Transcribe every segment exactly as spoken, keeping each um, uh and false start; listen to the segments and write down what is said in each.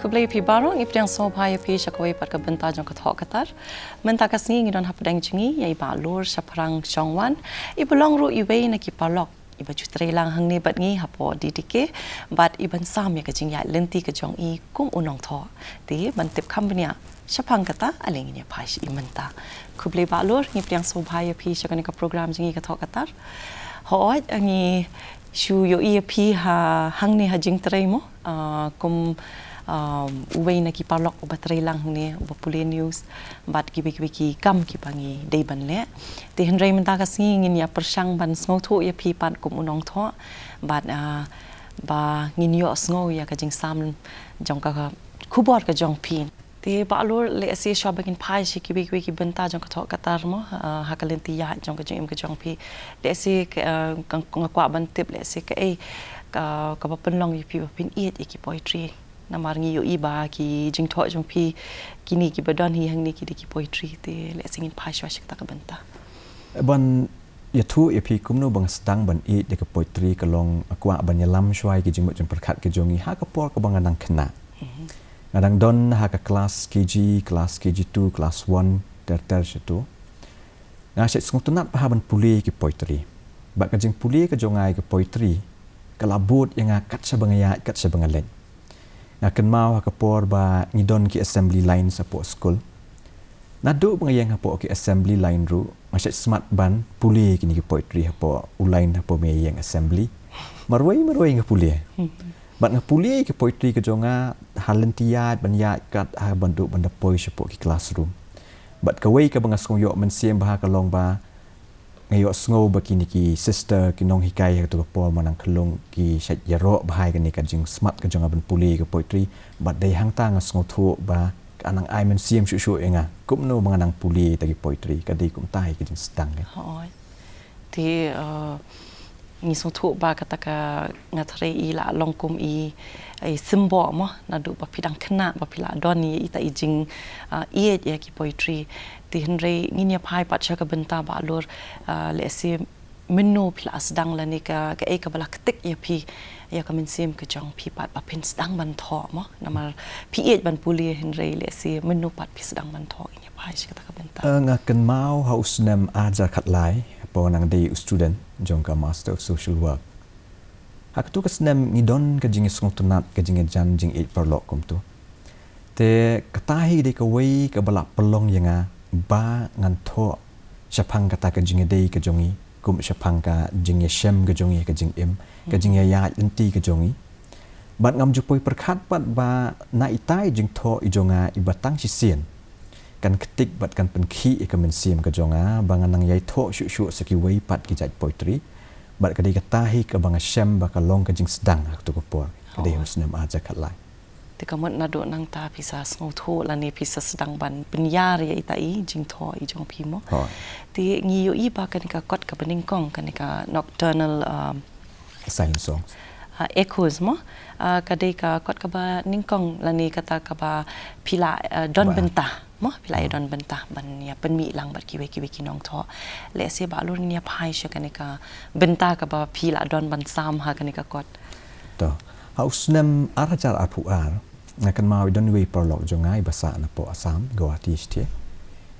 Khublei phi baroh, ngi pdiang sngewbha ïa phi sha kawei pat ka bynta jong ka Thoh Ka Tar. Mynta ka sngi ngi don hapdeng jong ngi ïa i Bah Lur Shaphrang Shongwan, iba long ruh iwei na ki paralok iba ju trei lang hangne bad ngi hapoh D D K, bad iban sam ïa ka jingïaid lynti ka jong i kum u nongthoh. Te ban tip kham bniah shaphang kata, ale ngin ïa phai sha i mynta. Khublei Bah Lur, ngi pdiang sngewbha ïa phi sha kane ka program jong ngi ka Thoh Ka Tar. Hooid, ngi shu ïohi ïa phi ha hangne ha jingtrei mo, ah, kum, ah, uwei na ki paralok uba trei lang hangne, uba pule news bad kiwei kiwei ki kam kiba ngi dei ban leh. Te hynrei mynta ka sngi ngin ïa pyrshang ban sngewthuh ïa phi pat kum u nongthoh bad, ah, ba ngin ïohsngew ïa ka jingsam jong ka khubor ka jong phi. Te Bah Lur, lehse shuwa ba ngin phai sha kiwei kiwei ki bynta jong ka Thoh Ka Tar mo, ah, ha ka lynti ïaid jong ka jingim ka jong phi, lehse ka, ah, ka, nga kwah ban tip lehse kaei ka, kaba pynlong ïa phi ba phin ïeit ïa ki poetry. Namar ngi ïohi ba ki jingthoh jong phi kine kiba don hi hangne ki dei ki poetry, te lehse ngin phai shuwa sha kata ka bynta. Ban ïathuh ïa phi kumno ba nga sdang ban ïeit ïa ka poetry ka long, nga kwah ban ïalam shuwa ïa ki jingmut jingpyrkhat ki jong ngi ha ka por kaba nga dang khynnah. Mhm. Nga dang don ha ka klas K G, klas K G two, klas one, ter ter shato. Nga shait sngewtynnat bha ban pule ïa ki poetry. Bad ka jingpule ka jong nga ïa ki poetry ka la bud ïa nga kat shaba nga ïaid, kat shaba nga leit. Nga kynmaw ha ka por ba ngi don ki assembly line hapoh skul. Naduh ba nga ïeng hapoh ki assembly line ruh, nga shait smat ban pule kine ki poetry hapoh u line hapoh me ïeng assembly. Marwei marwei nga pule. Hmm. Bad nga pule ki poetry ka jong nga ha lynti ïaid ban ïaid kat ha ban duh ban da poi shapoh ki classroom. Bad kawei kaba nga sngew ïoh mynsiem bha ka long ba nga ïohsngew ba kine ki sister, ki nonghikai ha kato ka por Manang Khyllung, ki shait ïaroh bha ïa kane ka jingsmat ka jong nga ban pule ka poetry. Bad dei hangta nga sngewthuh ba ka nang ai mynsiem shuh shuh ïa nga kumno ba nga nang pule ïa kita ki poetry, ka dei kumta ïa ka jingsdang ka. Hooid. Te, uh, ngi sngewthuh ba kata ka, nga tharai i la long kum i, i symbol mo, naduh ba phi dang khynnah ba phi la don ïa ita i jing, uh, ïeit ïa ki poetry. Te hynrei ngin ïa phai pat sha ka bynta Bah Lur, ah, lehse mynno phi la sdang lane ka, kaei kaba la ktik ïa phi, ïa ka mynsiem ka jong phi pat ba phin sdang ban thoh mo. Namar phi ïeit ban pule hynrei lehse mynno pat phi sdang ban thoh, ngin ïa phai sha kata ka bynta. Eh, nga kynmaw ha u snem ar hajar khatlai, hapoh nga dang dei u student jong ka Master of Social Work. Ha kato ka snem ngi don ka jingïasngewtynnat, ka jingïajan, jingïeit paralok kumto. Te kata hi dei kawei kaba la pynlong ïa nga ba ngan thoh shaphang kata ka jingïadei ka jong ngi, kum shaphang ka jingïashem ka jong ngi, ka jingim, ka jingïaïaid lynti ka jong ngi. Bad ngam ju poi pyrkhat pat ba na ita i jingthoh i jong nga iba tang shisien kan ktik bad kan pynkhih ïa ka mynsiem ka jong nga ba ngan nang ïai thoh shuh shuh sa kiwei pat ki jait poetry. Bad ka dei kata hi kaba nga shem ba ka long ka jingsdang ha kato ka por. Ka dei ha u snem ar hajar khatlai. Te ka mut naduh nangta phi sa sngewthuh lane phi sa sdang ban pynïar ïa ita i jingthoh i jong phi mo. Hooid. Te ngi ïohi ba kane ka kot kaba nyngkong, kane ka Nocturnal, um, Silent Songs. Ah, Echoes mo. Ah, ka dei ka kot kaba nyngkong lane kata kaba phi la, ah, don bynta mo, phi la ïa don bynta ban ïa pynmih lang bad kiwei kiwei ki nongthoh. Lehse Bah Lur ngin ïa phai sha kane ka bynta kaba phi la don ban sam ha kane ka kot. To, ha u snem ar hajar arphew ar, nga kynmaw i don iwei i paralok jong nga iba sah napoh Assam, Guwahati shatei.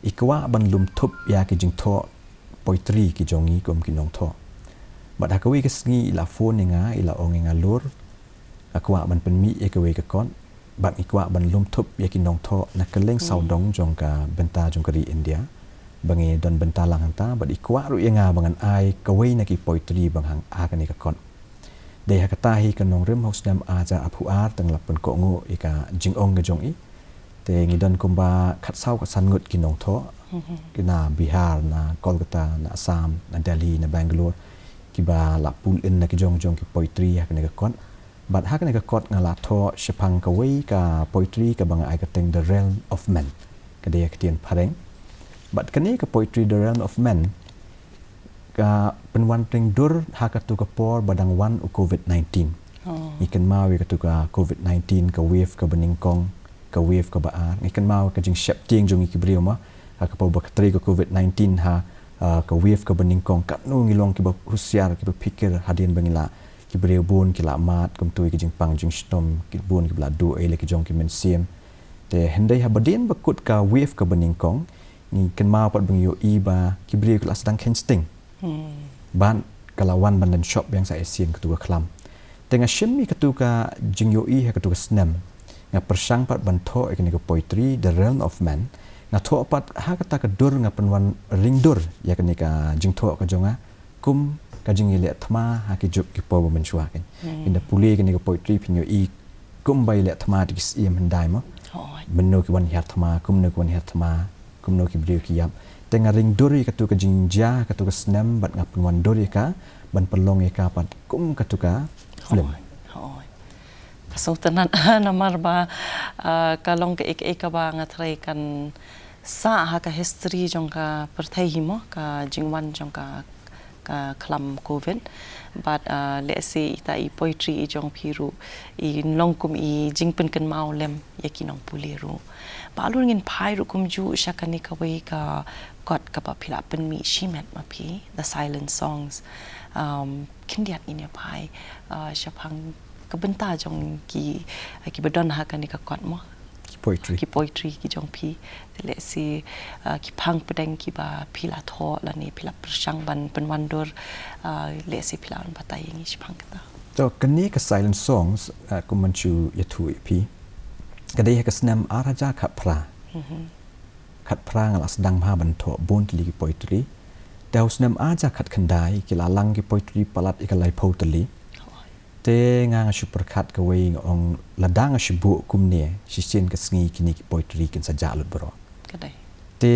I kwah ban lum thup ïa ki jingthoh poetry ki jong ngi kum ki nongthoh. Bad ha kawei ka sngi i la phone ïa nga, i la ong ïa nga, Lur, nga kwah ban pynmih ïa kawei ka kot. Bad i kwah ban lum thup ïa ki nongthoh na kylleng sawdong jong ka bynta jong ka ri India ba ngi don bynta lang hangta, bad i kwah ruh ïa nga ba ngan ai kawei na ki poetry ba nga hang ha kane ka kot. Dei ha kata hi ka nongrim ha u snem ar hajar arphew ar te nga la pynkohnguh ïa ka jingong ka jong i. Te ngi don kumba khatsaw khatsan ngut ki nongthoh. Mhm. Ki na Bihar, na Kolkata, na Assam, na Delhi, na Bangalore, kiba la pull in na ki jong jong ki poetry ha kane ka kot. Bad ha kane ka kot nga la thoh shaphang kawei ka poetry kaba nga ai kyrteng The Realm of Men. Ka dei ka ktien phareng. Bad kane ka poetry The Realm of Men ka pynwan teng dur ha kato ka por ba dang wan u covid nineteen. Oh. Ngi kynmaw ïa kato ka covid nineteen, ka wave kaba nyngkong, ka wave kaba ar. Ngi kynmaw ka jingsheptieng jong ngi ki briew mo. Ha ka por ba ka trei ka covid nineteen ha, ah, ka wave kaba nyngkong, katno ngi long kiba husiar, kiba phikir hadien ba ngi la ki briew bun ki la mad, kumta ki jingpang jingshitom, ki bun ki ba la duh ïa la ki jong ki mynsiem. Te hynrei haba dien ba kut ka wave kaba nyngkong, ngi kynmaw pat ba ngi ïohi ba ki briew ki la sdang kheiñ sting. Hmm. Bad ka la wan ban lynshop biang sa shisien katu ka khlam. Te nga shim ïa katu ka jingïohi ha katu ka snem. Nga pyrshang pat ban thoh ïa kane ka poetry, The Realm of Man. Nga thoh pat ha kata ka dur nga pynwan ring dur ïa kane ka jingthoh ka jong nga. Kum ka jingïaleh thma ha ki juk ki por ba mynshuwa kein. Hmm. Ynda pule kane ka poetry phin ïohi kumba ïaleh thma da ki syiem hyndai mo. Hooid. Mynno ki wan hiar thma, kumno ki wan hiar thma, kumno ki briew ki ïap. Te nga ring dur ïa katu ka jingjia, katu ka snem, bad nga pynwan dur ïa ka, ban pynlong ïa ka pat kum katu ka film. Hooid, hooid. Ka sngewtynnat namar ba, ah, ka long kaei kaei kaba nga tharai kan sah ha ka history jong ka pyrthei hi mo, ka jingwan jong ka, ka khlam covid. Bad, ah, lehse ita i poetry i jong phi ruh i long kum i jingpynkynmaw lem ïa ki nongpule ruh. Ba lun ngin phai ruh kumjuh sha kane kawei ka kot kaba phi la pynmih shimet ma phi, The Silent Songs. Um, khyndiat ngin ïa phai, ah, shaphang ka bynta jong ki, ki ba don ha kane ka kot mo. Ki poetry. Ki poetry ki jong phi. Te lehse, ah, ki phang pdeng kiba phi la thoh lane phi la pyrshang ban pynwan dur, ah, lehse phi lah ban batai ïa ngi shaphang kata. To, kane ka Silent Songs, ah, kum ban shu ïathuh ïa phi. Ka dei ha ka snem ar hajar khatphra. Mhm. Khatphra nga la sdang bha ban thoh bun tylli ki poetry. Te ha u snem ar hajar khatkhyndai ki la lang ki poetry palat ïa ka laiphew tylli. Te nga nga shu pyrkhat kawei nga ong lada nga shu buh kumne shisien ka sngi kine ki poetry kin sa jah lut baroh. Ka dei. Te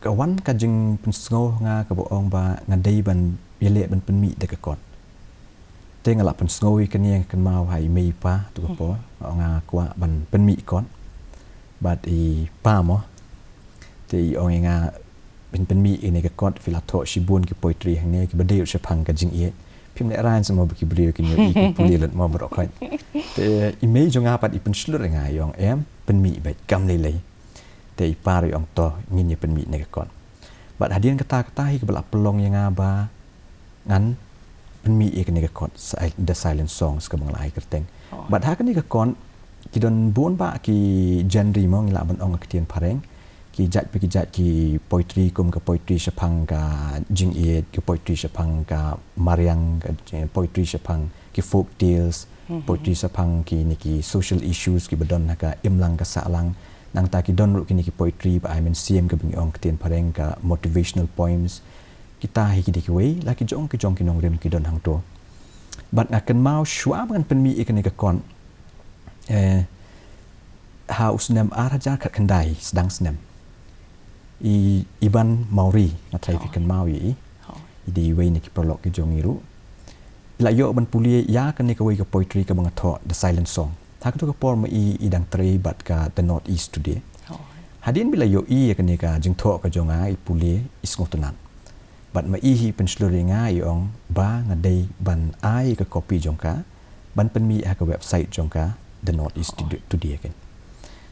ka wan ka jingpynsngew ha nga kaba ong ba nga dei ban ïaleh ban pynmih da ka kot. Te nga la pynsngew ïa kane, nga kynmaw ha i mei i pa tu ka por, nga ong nga kwah ban pynmih kot. Bad i pa mo. Te i ong ïa nga, phin pynmih ïa kane ka kot, phi la thoh shibun ki poetry hangne kiba dei shaphang ka jingïeit. Phim lehraiñ sa mo ba ki briew kin ïohi kin pule lut mo baroh khoit. Te i mei jong nga pat i pynshlur ïa nga, i ong em, pynmih beit, kam lei lei. Te i pa ruh i ong to, ngin ïa pynmih ïa kane ka kot. Bad hadien kata kata hi kaba la pynlong ïa nga ba ngan pynmih ïa kane ka kot, si-, The Silent Songs kaba nga la ai kyrteng. Oh. Bad ha kane ka kot ki don bun bah ki genre mo, ngi lah ban ong ha ka ktien phareng. Ki jait pa ki jait ki poetry, kum ka poetry shaphang ka jingïeit, ka poetry shaphang ka mariang, ka poetry shaphang ki folk tales, poetry shaphang kine ki social issues kiba don ha ka imlang ka sahlang. Nangta ki don ruh kine ki poetry ba ai mynsiem kaba ngi ong ha ka ktien phareng ka motivational poems. Kita hi ki dei kiwei la ki jong ki jong ki nongrim ki don hangto. Bad nga kynmaw shuwa ba ngan pynmih ïa kane ka kot, eh, ha u snem ar hajar khatkhyndai, sdang snem, i Iban Mawrie, nga tharai phi kynmaw ïa i. I dei iwei na ki paralok ki jong ngi ruh. I la ïoh ban pule ïa kane kawei ka poetry kaba nga thoh, The Silent Song. Ha kato ka por ma i i dang trei bad ka The North East Today. Hadien ba i la ïohi ïa kane ka jingthoh ka jong nga, i pule, i sngewtynnat. Bad ma i hi i pynshlur ïa nga, i ong ba nga dei ban ai ka copy jong ka ban pynmih ha ka website jong ka, The North East Today, Today kein.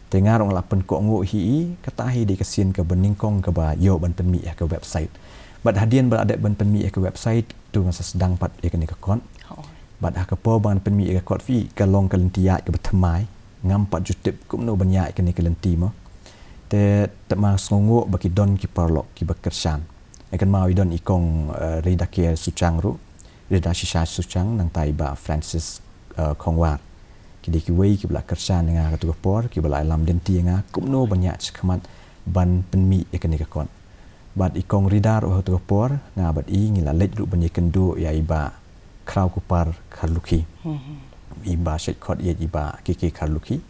Te nga ruh nga la pynkohnguh hi i, kata hi dei ka sien kaba nyngkong kaba ïoh ban pynmih ha ka website. Bad hadien ba la dep ban pynmih ha ka website, to nga sa sdang pat ïa kane ka kot. Bad ha ka por ba ngan pynmih ïa ka kot, phi, ka long ka lynti ïaid kaba thymmai, ngam pat ju tip kumno ban ïaid kane ka lynti mo. Te tang ba nga sngewnguh ba ki don ki paralok kiba kyrshan. Nga kynmaw i don i kong, eh, Rida Kier Suchang ruh, Rida Shisha Suchang, nangta i Bah Francis, eh, Khongwar. Ki dei kiwei kiba la kyrshan ïa nga ha kato ka por, kiba la ïalam lynti ïa nga kumno ban ïaid shakhmat ban pynmih ïa kane ka kot. Bad i kong Rida ruh ha kato ka por, nga bad i ngi la leit ruh ban ïakynduh ïa i Bah Khrawkupar Kharlukhi. I Bah Shait Khot ïa i Bah K K Kharlukhi.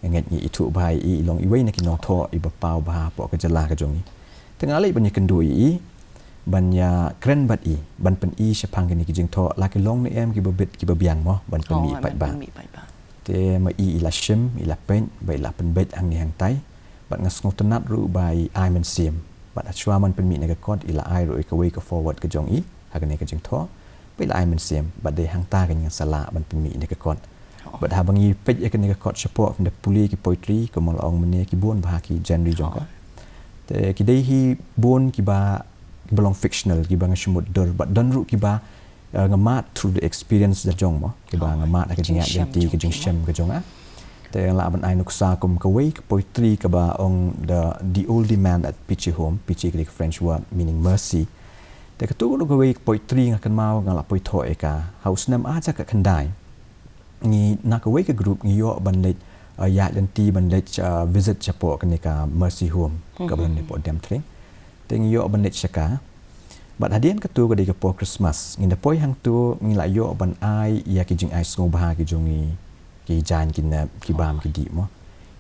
Nga ngeit ngi ithuh bha ïa i, i long iwei na ki nongthoh iba paw bha hapoh ka jylla ka jong ngi. Te nga leit ban ïakynduh ïa i, ban ïakren bad i, ban pyni shaphang kine ki jingthoh, la ki long ne em kiba bit kiba biang mo, ban pynmih paidbah. Te ma i i la shim, i la peit, bad i la pynbeit hangne hangtai. Bad nga sngewtynnat ruh ba i ai mynsiem. Bad hashwa ban pynmih ïa kane ka kot, i la ai ruh ïa kawei ka foreword ka jong i ha kane ka jingthoh. Bad i la ai mynsiem, bad dei hangta kein ngan sa lah ban pynmih ïa kane ka kot. Bad haba ngi peit ïa kane ka kot shapoh, phin da pule ki poetry, kumba la ong mynne, ki bun bha ki genre jong ka. Te ki dei hi bun kiba, kiba long fictional, kiba nga shu mutdur, bad don ruh kiba Uh, nga mad through the experience da jong mo, kiba nga mad ha ka jingïaid lynti, ka jingshem ka jong nga. Te nga lah ban ai nuksa kum kawei ka poetry kaba ong the, the oldie man at Piche Home, Piche ka dei ka French word meaning mercy. Te katu ka dei kawei ka poetry nga kynmaw nga lah poi thoh ïa ka ha u snem ar hajar khatkhyndai. Ngi na kawei ka group ngi ïoh ban leit, uh, ïaid lynti ban leit, uh, visit shapoh kane ka Mercy Home kaba don hapoh Demthring. Te ngi ïoh ban leit sha ka. Bad hadien katu ka dei ka por Christmas. Ngi da poi hangtu ngi lah ïoh ban ai ïa ki jingai sngewbha ki jong ngi, ki jaiñ ki nep ki bam ki dih mo.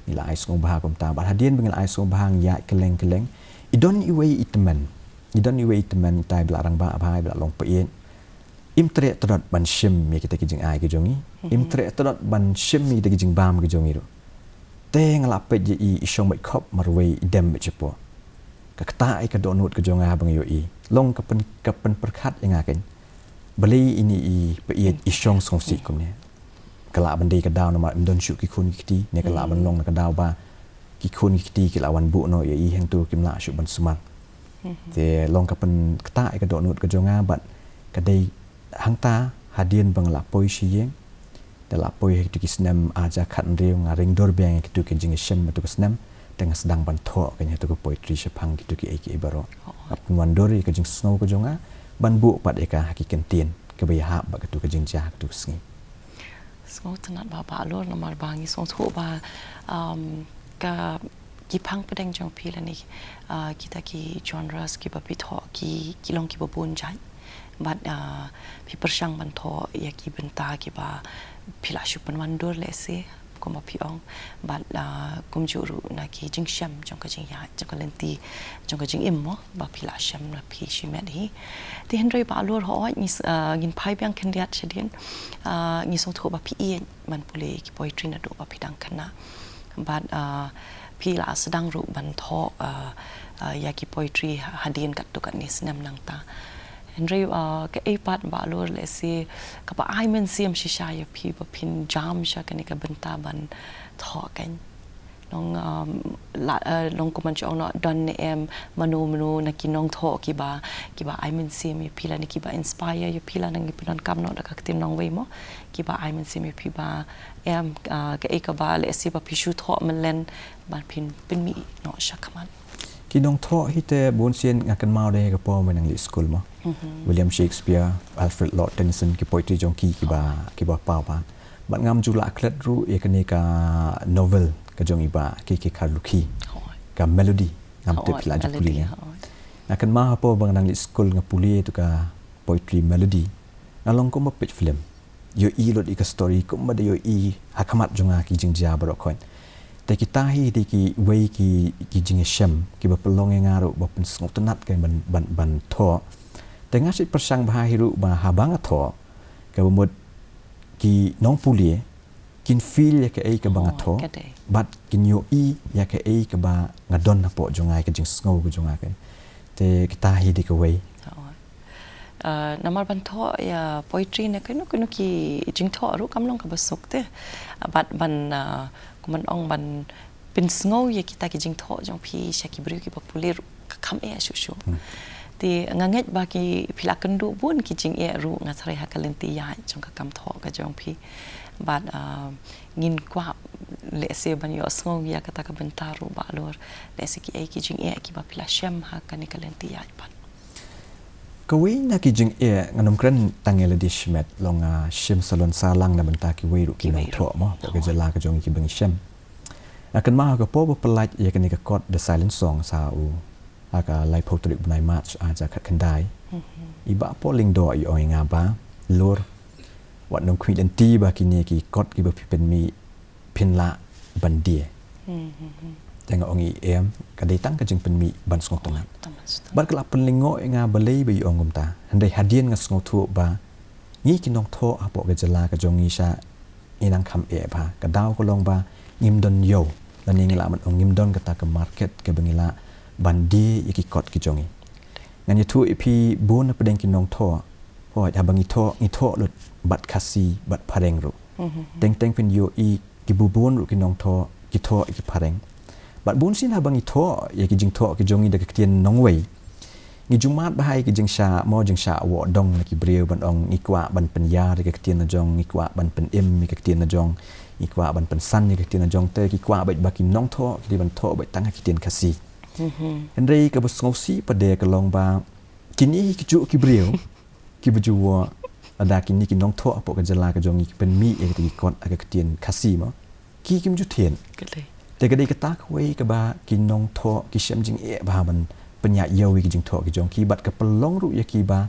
Ngi lah ai sngewbha kumta. Bad hadien ba ngi lah ai sngewbha ngi ïaid kylleng kylleng. I don iwei i tymmen. I don iwei i tymmen, itai ba lah rangbah bha, ba lah long paieit. Im treh tdot ban shim ïa kita ki jingai ki jong ngi. Im treh tdot ban shim ïa kita ki jingbam ki jong ngi ruh. Te nga lah peit ïa i, i shong beit khop marwei, i dem beit shapoh. Ka ktah ïa ka dohnud ka jong nga ba nga ïohi. Long ka pyn, ka pynpyrkhat ïa nga keiñ. Balei ine i paieit i shong sngewsih kumne. Ka lah ban dei ka daw namar im don shuh ki khun ki kti, ne ka lah ban long na ka daw ba ki khun ki kti ki lah wan buh noh ïa i hangtu kim lah shuh ban sumar. Te long ka pynktah ïa ka dohnud ka jong nga bad ka dei hangta hadien ba nga lah poi sha ïing. Te lah poi ha kitu ki snem ar hajar khathynriew nga ring dur biang ïa kitu ki jingïashem ha kitu ki snem. Te nga sdang ban thoh keiñ ha kitu ki poetry shaphang kitu kiei kiei baroh. Nga pynwandur ïa ka jingsngew ka jong nga ban buh pat ïa ka ha ki kyntien kaba ïahap bad katu ka jingjia ha katu ka sngi. Sngewtynnat Bah Bahlur namar ba ngi sngewthuh ba, um, ka, ki phang pdeng jong phi lane, uh, kita ki genres kiba phi thoh ki, ki long kiba bun jait. Bad, uh, phi pyrshang ban thoh ïa ki bynta kiba phi lah shu pynwandur lehse kumba phi ong. Bad, uh, kumjuh ruh na ki jingshem jong ka jingïaid, jong ka lynti, jong ka jingim mo. Ba phi lah shem na phi shimet hi. Te hynrei Bahlur hooid ngi s-, ah, ngin phai biang khyndiat shadien. Ah, ngi sngewthuh ba phi ïeit ban pule ki poetry naduh ba phi dang khynnah. Bad, ah, phi lah sdang ruh ban thoh, ah, ah, ïa ki poetry ha-, hadien katto katne snem nangta. Hynrei, ah, kaei pat Bahlur lehse kaba ai mynsiem shisha ïa phi ba phin jam sha kane ka bynta ban thoh keiñ. Nong, um, la, uh, nong kumban shu ong noh don ne em mano mano na ki nongthoh kiba, kiba ai mynsiem ïa phi lane kiba inspire ïa phi lane ngi pyndonkam noh da ka ktien nongwei mo. Kiba ai mynsiem ïa phi ba em, uh, kaei kaba lehse ba phi shu thoh mynlen ban phin pynmih noh shakhmat. Ki nongthoh hi te bunsien nga kynmaw de ka por mynba nang leit skul mo. William Shakespeare, Alfred Lord Tennyson ki poetry jong ki kiba, kiba paw ba. Bad ngam ju lah klet ruh ïa kane ka novel ka jong i Bah K K Kharlukhi. Ka Melody. Ngam tip phi lah ju pule ne. Nga kynmaw hapoh ba nga nang leit skul nga pule ïa tu ka poetry Melody. Nga long kumba peit film. Ïohi lut ïa ka story kumba da ïohi ha khmat jong nga ki jingjia baroh khoit. Te kita hi dei kiwei ki, ki jingïashem kiba pynlong ïa nga ruh ba pynsngewtynnat keiñ ban, ban, ban thoh. Te nga shu pyrshang bha hi ruh ba haba nga thoh kaba mut ki nongpule kin feel ïa kaei kaba nga thoh bad kin ïohi ïa kaei kaba nga don hapoh jong nga, ka jingsngew ka jong nga keiñ. Te kita hi dei kawei. Uh, namar ban thoh ïa poetry ne kano kano ki jingthoh ruh kam long kaba suk te. Bad ban, uh, kumban ong ban pynsngew ïa kita ki jingthoh jong phi sha ki briew kiba pule ruh ka kham eh shuh shuh. Te nga ngeit ba ki phi la kynduh bun ki jingeh ruh nga tharai ha ka lynti ïaid jong ka kam thoh ka jong phi. Bad, uh, ngin kwah lehse ban ïohsngew ïa kata ka bynta ruh Bahlur. Lehse kiei ki jingeh kiba phi la shem ha kane ka lynti ïaid pat. Kawei na ki jingeh ngan ym kren tang ïa lade shimet long nga shim salon salang na bynta kiwei ruh ki nongthoh mo hapoh ka jylla ka jong ngi kiba ngi shem. Nga kynmaw ha ka por ba pyllait ïa kane ka kot The Silent Song sa u ha ka laiphew tarik bnai March ar hajar khatkhyndai. I Bah Paul Lyngdoh i ong ïa nga ba Lur wat nym khmih lynti ba kine ki kot kiba phi pynmih phin lah ban die. Te nga ong i em ka dei tang ka jingpynmih ban sngewtynnat. Bad ka la pynlyngngoh ïa nga balei ba i ong kumta. Hynrei hadien nga sngewthuh ba ngi ki nongthoh hapoh ka jylla ka jong ngi sha ngi nang kham eh bha. Ka daw ka long ba ngim don ïew lane ngi lah ban ong ngim don kata ka market kaba ngi lah ban die ïa ki kot ki jong ngi. Ngan ïathuh ïa phi bun na pdeng ki nongthoh. Hooid haba ngi thoh ngi thoh lut bad Khasi bad Phareng ruh. Teng teng phin ïohi ki bun bun ruh ki nongthoh ki thoh ïa ki Phareng. Bad bunsien haba ngi thoh ïa ki jingthoh ki jong ngi da ka ktien nongwei ngi ju mad bha ïa ki jingshah, mo, jingshah woh dong na ki briew ban ong ngi kwah ban pynïar ïa ka ktien la jong, ngi kwah ban pynim ïa ka ktien la jong, ngi kwah ban pynsan ïa ka ktien la jong, te ki kwah beit ba ki nongthoh ki dei ban thoh beit tang ha ki ktien Khasi. Hynrei kaba sngewsih pat de ka long ba kine hi ki juh ki briew kiba ju woh, lada kine ki nongthoh hapoh ka jylla ka jong ngi ki pynmih ïa kita ki kot ha ka ktien Khasi, mo, ki kim ju thied. Te ka dei kata kawei kaba ki nongthoh ki shem jingeh bha ban pynïaid ïew ïa ki jingthoh ki jong ki, bad ka pynlong ruh ïa ki ba,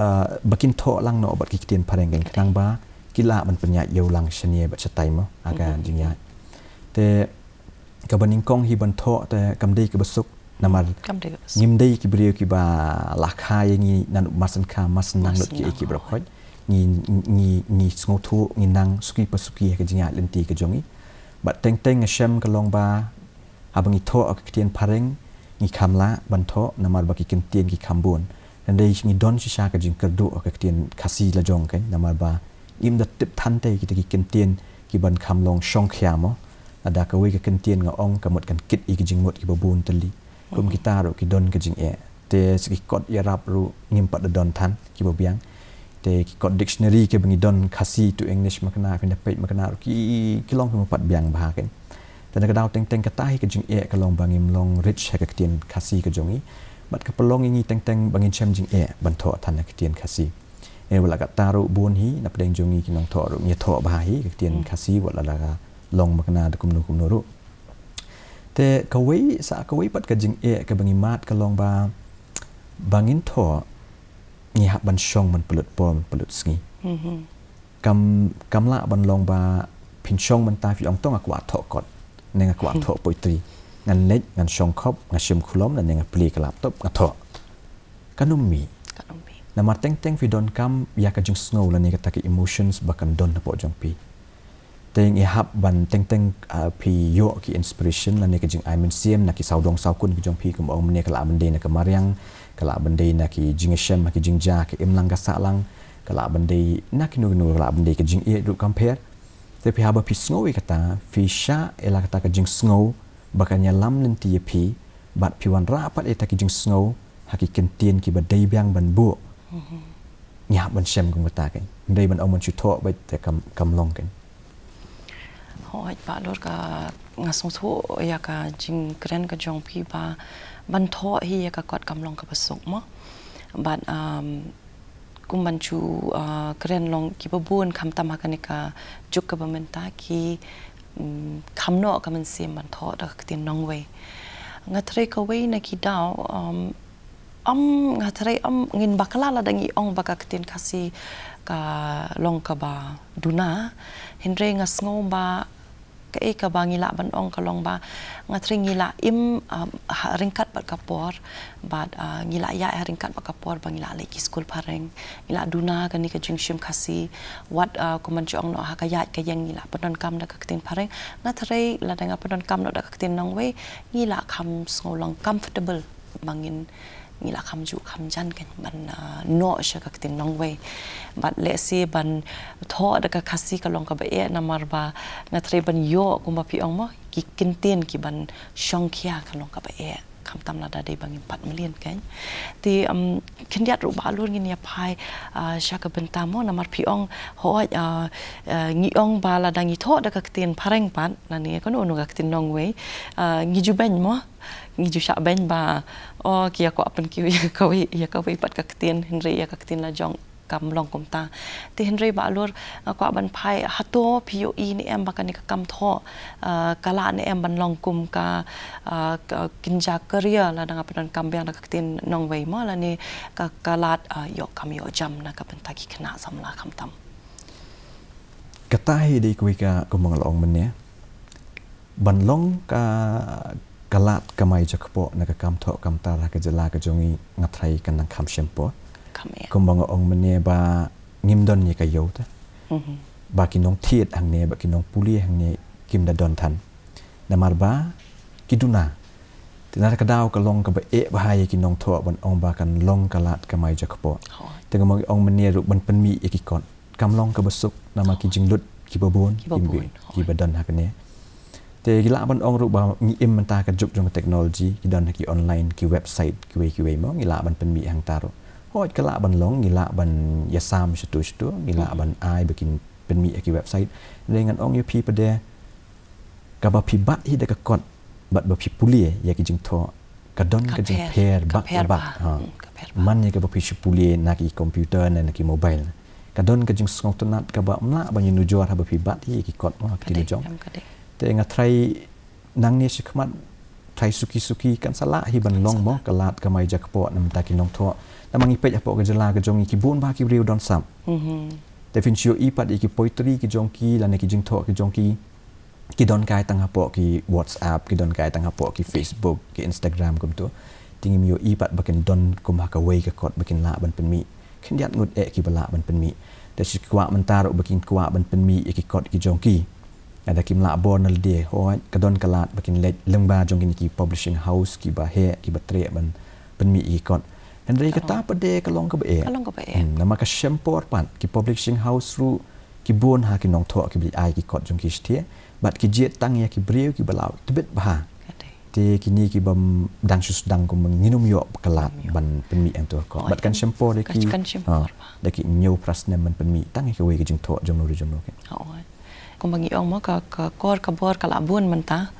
ah, ba kin thoh lang noh bad ki ktien phareng, khnang ba ki lah ban pynïaid ïew lang shane bad shatai, mo, ha ka jingïaid. Te kaba nyngkong hi ban thoh te kam dei kaba suk, namar ngim dei ki briew kiba la kha ïa ngi naduh marsien kha marsien nang lut ki ei ki briew khot. Ngi, ngi, ngi sngewthuh, ngi nang suki pa suki ha ka jingïaid lynti ka jong ngi. Bad teng teng nga shem ka long ba haba ngi thoh ha ka ktien phareng ngi kham lah ban thoh namar ba ki kyntien ki kham bun. Hynrei ngi don shisha ka jingkyrduh ha ka ktien Khasi la jong, kan, namar ba ngim da tip than te kita ki kyntien ki ban kham long shongkhia, mo. Lada kawei ka kyntien nga ong ka mut kan kit ïa ki jingmut kiba bun tylli. Kum kita ruh ki don ka jingeh. Te sa ki kot ïarap ruh ngim pat da don than kiba biang. Te ki kot dictionary kiba ngi don Khasi to English mynta, phin da peit mynta ruh ki, ki long kiba pat biang bha, kan. Te na ka daw teng teng kata hi ka jingeh ka long ba ngim long rich ha ka ktien Khasi ka jong ngi. Bad ka pynlong ïa ngi teng teng ba ngin shem jingeh ban thoh than ha ka ktien Khasi. Eh, wat la katta ruh bun hi na pdeng jong ngi ki nongthoh ruh ngi thoh bha hi ka ktien Khasi, wat la ka long mynta da kumno kumno ruh. Te kawei, sa kawei pat ka jingeh kaba ngi mad ka long ba, ba ngin thoh ngi hap ban shong ban pynlut por ban pynlut sngi. Kam, kam lah ban long ba phin shong mynta phi ong to nga kwah thoh kot, ne nga kwah thoh poetry. Ngan leit, ngan shong khop, nga shim khulom, ne nga plie ka laptop, nga thoh. Kan ym mih. Namar teng teng phi donkam ïa ka jingsngew lane kata ka emotions ba kan don hapoh jong phi. Te ngi hap ban teng teng, ah, phi ïoh ki inspiration lane ka jingai mynsiem na ki sawdong sawkun ki jong phi, kumba ong mynne ka lah ban dei na ka mariang, ka lah ban dei na ki jingisem ha ki jingjia, ka imlang ka sahlang, ka lah ban dei na kino kino, ka lah ban dei ka jingïeit ruh kam pher. Te phi haba phi sngew ïa kata, phi shah ïa la kata ka jingsngew ba kan ïalam lynti ïa phi, bad phi wanrah pat ïa kata ka jingsngew ha ki kyntien kiba dei biang ban buh. Ngi hap ban shem kum kata, kan. Hynrei ban ong ban shu thoh beit te kam, kam long, kan. Hooid, Bah Lur, ka, nga sngewthuh ïa ka jingkren ka jong phi ba ban thoh hi ïa ka kot kam long kaba suk, mo. Bad, um, kum ban shu, uh, kren long kiba bun khamtam ha kane ka juk kaba mynta ki, um, kham noh ka mynsiem ban thoh da ka ktien nongwei. Nga threi kawei na ki daw, um, Ym, nga threi ym, ngin bakla lada ngi ong ba ka ktien Khasi ka long kaba duna. Hynrei nga sngew ba kaei kaba ngi lah ban ong ka long ba nga threi ngi lah im, um, ha ryngkat bad ka por, bad, uh, ngi lah ïaid ha ryngkat bad ka por ba ngi lah leit ki skul phareng, ngi lah duna kane ka jingshim Khasi. Wat, uh, kumban shu ong noh ha ka ïaid ka ïeng ngi lah pyndonkam da ka ktien phareng. Nga threi lada nga pyndonkam noh da ka ktien nongwei ngi lah kham sngew long comfortable ba ngin, ngi lah kham ju kham jan, kan, ban, ah, noh sha ka ktien nongwei. Bad lehse ban thoh da ka Khasi ka long kaba eh namar ba nga threi ban ïoh kumba phi ong, mo, ki kyntien ki ban shongkhia ka long kaba eh. Khamtam lada dei ba ngim pat mlien, kan. Te, um, khyndiat ruh Bah Lur ngin ïa phai, ah, sha ka bynta, mo, namar phi ong hooid, ah, ah, ngi ong ba lada ngi thoh da ka ktien phareng pat lane kano kano ka ktien nongwei, ah, ngi ju beiñ, mo. Ngi ju shah beiñ ba, o, ki ïa kwah pynkiew ïa kawei, ïa kawei pat ka ktien, hynrei ïa ka ktien la jong kam long kumta. Te hynrei Bah Lur, nga kwah ban phai, hato phi ïohi ne em ba kane ka kam thoh, ah, ka lah ne em ban long kum ka, ah, ka kynja career lada nga pyndonkam biang da ka ktien nongwei, mo, lane ka, ka lad, ah, ïoh kam ïoh jam na ka bynta ki khynnah samla khamtam. Kata hi dei kawei ka, kumba nga la ong mynne. Ban long ka, ka lad kamai jakpoh na ka kam thoh kam tar ha ka jylla ka jong ngi, nga threi kan nang kham shemphang. Kumba nga ong mynne ba ngim don ïa ka ïew te. Ba ki nongthied hangne, ba ki nongpule hangne kim da don than. Namar ba ki duna. Te na ka daw ka long kaba eh bha ïa ki nongthoh ban ong ba kan long ka lad kamai jakpoh. Te nga ong mynne ruh ban pynmih ïa ki kot. Kam long kaba suk namar ki jinglut kiba bun, kiba don ha kane. Te ngi lah ban ong ruh ba ngi im mynta ka juk jong ka technology, ki don ha ki online, ki website, kiwei kiwei mo, ngi lah ban pynmih hangta ruh. Hooid, ka lah ban long, ngi lah ban ïasam shatu shatu, ngi lah ban ai ba kin pynmih ha ki website. Hynrei ngan ong ïa phi pat de, kaba phi bat hi da ka kot, bad ba phi pule ïa ki jingthoh, ka don ka jingpher bak la bak. Ha. Man ïa kaba phi shu pule na ki computer ne na ki mobile. Ka don ka jingsngewtynnat kaba ym lah ban ïanujor haba phi bat hi ïa ki kot mo ha ki la jong. Te nga trai nangne shakhmat, trai suki suki kan sa lah hi ban long mo ka lad kamai jakpoh na bynta ki nongthoh. Namar ngi peit hapoh ka jylla ka jong ngi, ki bun bha ki briew don sap. Te phin shu ïohi pat ïa ki poetry ki jong ki lane ki jingthoh ki jong ki, ki don kai tang hapoh ki WhatsApp, ki don kai tang hapoh ki Facebook, ki Instagram kumtu. Te ngim ïohi pat ba kin don kum ha kawei ka kot ba kin lah ban pynmih. Khyndiat ngut eh kiba lah ban pynmih. Te shu kwah mynta ruh ba kin kwah ban pynmih ïa ki kot ki jong ki. Lada kim lah bor na lade, hooid, ka don ka lad ba kin leit lyngba jong kine ki publishing house kiba heh, kiba treh ban pynmih ïa ki kot. Hynrei kata pat de ka long kaba eh. Namar ka shem por pat, ki publishing house ruh, ki bun ha ki nongthoh kiba leit ai ki kot jong ki shatei, bad ki jied tang ïa ki briew kiba la tbit bha. Te kine ki bym dang shu sdang kumba ngin ym ïoh ka lad ban pynmih hangto ka kot. Bad kan shem por da ki, da ki hynñiew phra snem ban pynmih tang ïa kawei ka jingthoh jong no ruh jong no. Kumba ngi ong mo, ka, ka kor ka bor ka la bun mynta.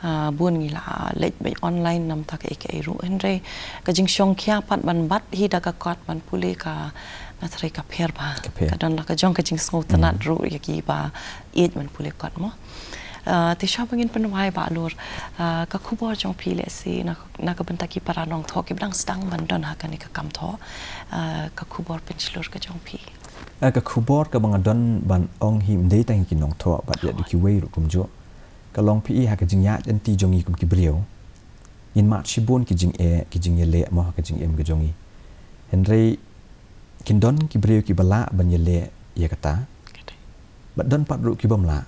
Ah, bun ngi la leit beit online namar ka ei ka ei ruh, hynrei ka jingshongkhia pat ban bat hi da ka kot ban pule ka, nga trai ka pher bha. Ka don la ka jong ka jingsngewtynnat ruh ïa kiba ïeit ban pule kot mo. Ah, te shuwa ba ngin pynwai Bah Lur, ah, ka khubor jong phi lehse na, na ka bynta ki para nongthoh kiba dang sdang ban don ha kane ka kam thoh, ah, ka khubor pynshlur ka jong phi. Ah, ka khubor kaba nga don ban ong hi ym dei tang ïa ki nongthoh bad ïa kiwei ruh kumjuh. Ka long phi i ha ka jingïaid lynti jong ngi kum ki briew, ngin mad shibun ki jingeh, ki jingïaleh mo ha ka jingim ka jong ngi. Hynrei kin don ki briew kiba lah ban ïaleh ïa kata. Bad don pat ruh ki bym lah.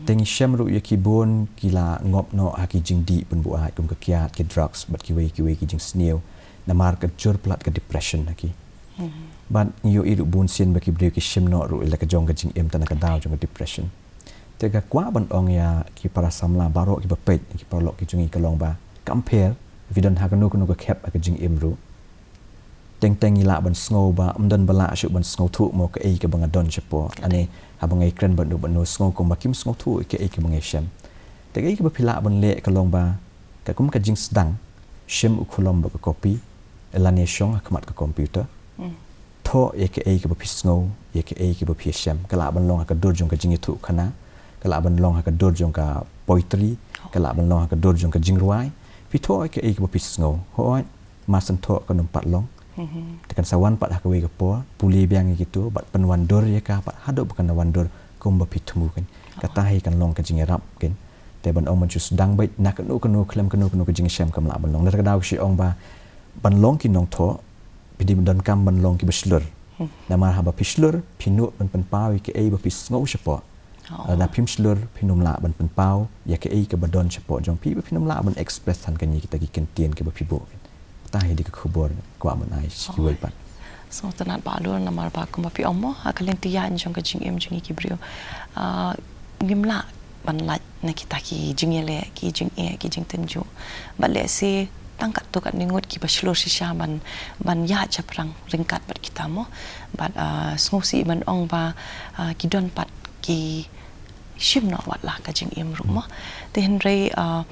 Te ngi shem ruh ïa ki bun ki la ngop noh ha ki jingdih pynbuaid kum ka kiad, ki drugs bad kiwei kiwei ki jingsniew. Namar ka jur palat ka depression ha ki. Bad ngi ïohi ruh bunsien ba ki briew ki shim noh ruh ïa la ka jong ka jingim tang na ka daw jong ka depression. Te nga kwah ban ong ïa ki para samla baroh kiba peit, ki paralok ki jong ngi, ka long ba kam pher, phi don ha kano kano ka khep ha ka jingim ruh. Teng teng ngi lah ban sngew ba ym don ba lah shuh ban sngewthuh mo kaei kaba nga don shapoh. Lane haba nga ïakren bad no bad no sngew kumba kim sngewthuh ïa kaei kaba nga shem. Te kaei kaba phi lah ban leh ka long ba, ka kum ka jingsdang, shim u khulom bad ka kopi, lane shong ha khmat ka computer. Thoh ïa kaei kaba phi sngew, ïa kaei kaba phi shem. Ka lah ban long ha ka dur jong ka jingïathuhkhana, ka lah ban long ha ka dur jong ka poetry, ka lah ban long ha ka dur jong ka jingrwai. Phi thoh ïa kaei kaba phi sngew. Hooid, mar shen thoh kan ym pat long. Te kan sa wan pat ha kawei ka por, pule biang ïa kito, bad pynwandur ïa ka pat haduh ba kan wandur kumba phi thmu kan. Kata hi kan long ka jingïarap kan. Te ban ong ban shu sdang beit na kano kano khlem kano kano ka jingshem kam lah ban long. Lada ka daw ka shu ong ba ban long ki nongthoh, phi dei ban donkam ban long kiba shlur. Namar haba phi shlur, phi nud ban pynpaw ïa kaei ba phi sngew shapoh. Lada phim shlur, phin ym lah ban pynpaw ïa kaei kaba don shapoh jong phi, ba phin ym lah ban express than kane kita ki kyntien kiba phi buh. Kata hi dei ka khubor kwah ban ai sha kiwei pat. Sngewtynnat Bah Lur, namar ba kumba phi ong mo, ha ka lynti ïaid jong ka jingim jong ngi ki briew, ah, ngim lah ban lait na kita ki jingïaleh, ki jingeh, ki jingtynjuh. Bad lehse tang katto katne ngut kiba shlur shisha ban, ban ïaid shaphrang ryngkat bad kita mo. Bad, ah, sngewsih ban ong ba, ah, ki don pat ki shim noh wat la ka jingim ruh mo. Te hynrei, ah,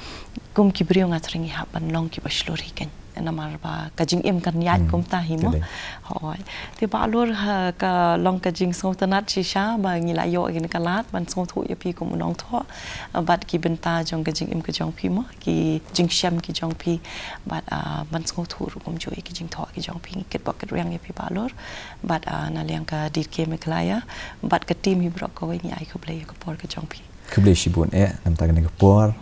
kum ki briew nga tharai ngi hap ban long kiba shlur hi kan. Namar ba ka jingim kan ïaid kumta hi mo. Hooid. Te Bah Lur, ha, ka long ka jingsngewtynnat shisha ba ngi la ïoh kane ka lad ban sngewthuh ïa phi kum u nongthoh, ah, bad ki bynta jong ka jingim ka jong phi mo, ki jingshem ki jong phi, bad, ah, ban sngewthuh ruh kumjuh ïa ki jingthoh ki jong phi. Ngi kitbok kitrwiang ïa phi Bah Lur, bad, ah, na liang ka D K Meghalaya bad ka team hi baroh kawei ngi ai khublei ïa ka por ka jong phi. Khublei shibun eh, namar kane ka por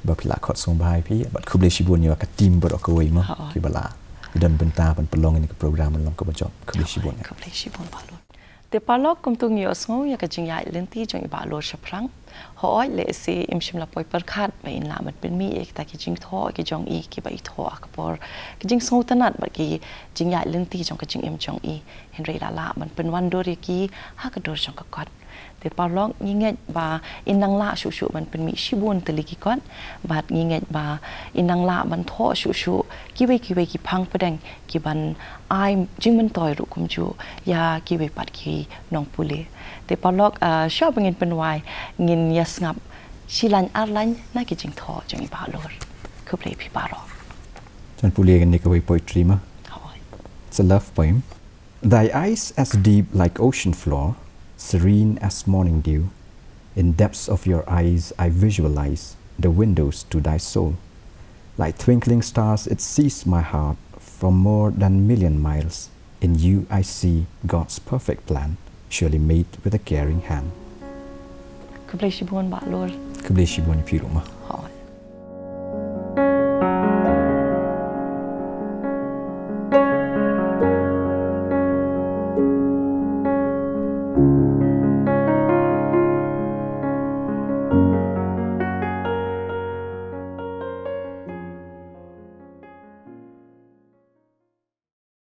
ba phi la khot sngewbha ïa phi, bad khublei shibun ïa ka team baroh kawei mo, kiba la don bynta ban pynlong ïa kane ka program ban long kaba jop. Khublei shibun eh. Khublei shibun Bah Lur. Te paralok, kumto ngi ïohsngew ïa ka jingïaid lynti jong i Bah Lur shaphrang. Hooid, lehse im shym la poi pyrkhat ba in lah ban pynmih ïa kita ki jingthoh ki jong i kiba i thoh ha ka por ka jingsngewtynnat bad ki jingïaid lynti jong ka jingim jong i. Hynrei la lah ban pynwandur ïa ki ha ka dur jong ka kot. Te paralok, ngi ngeit ba in nang lah shuh shuh ban pynmih shibun tylli ki kot bad ngi ngeit ba in nang lah ban thoh shuh shuh kiwei kiwei ki phang pdeng ki ban ai jingmyntoi ruh kumjuh ïa kiwei pat ki nongpule. Te paralok, ah, shuwa ba ngin pynwai, ngin ïa sngap shi lain ar lain na ki jingthoh jong i Bah Lur. Khublei phi baroh. Jan pule ngan ïa kawei poetry ma. Hooid. It's a love poem. Thy eyes as deep like ocean floor, serene as morning dew. In depths of your eyes I visualize the windows to thy soul. Like twinkling stars it sees my heart from more than million miles. In you I see God's perfect plan, surely made with a caring hand. Khublei shibun Bah Lur. Khublei shibun ïa phi ruh ma.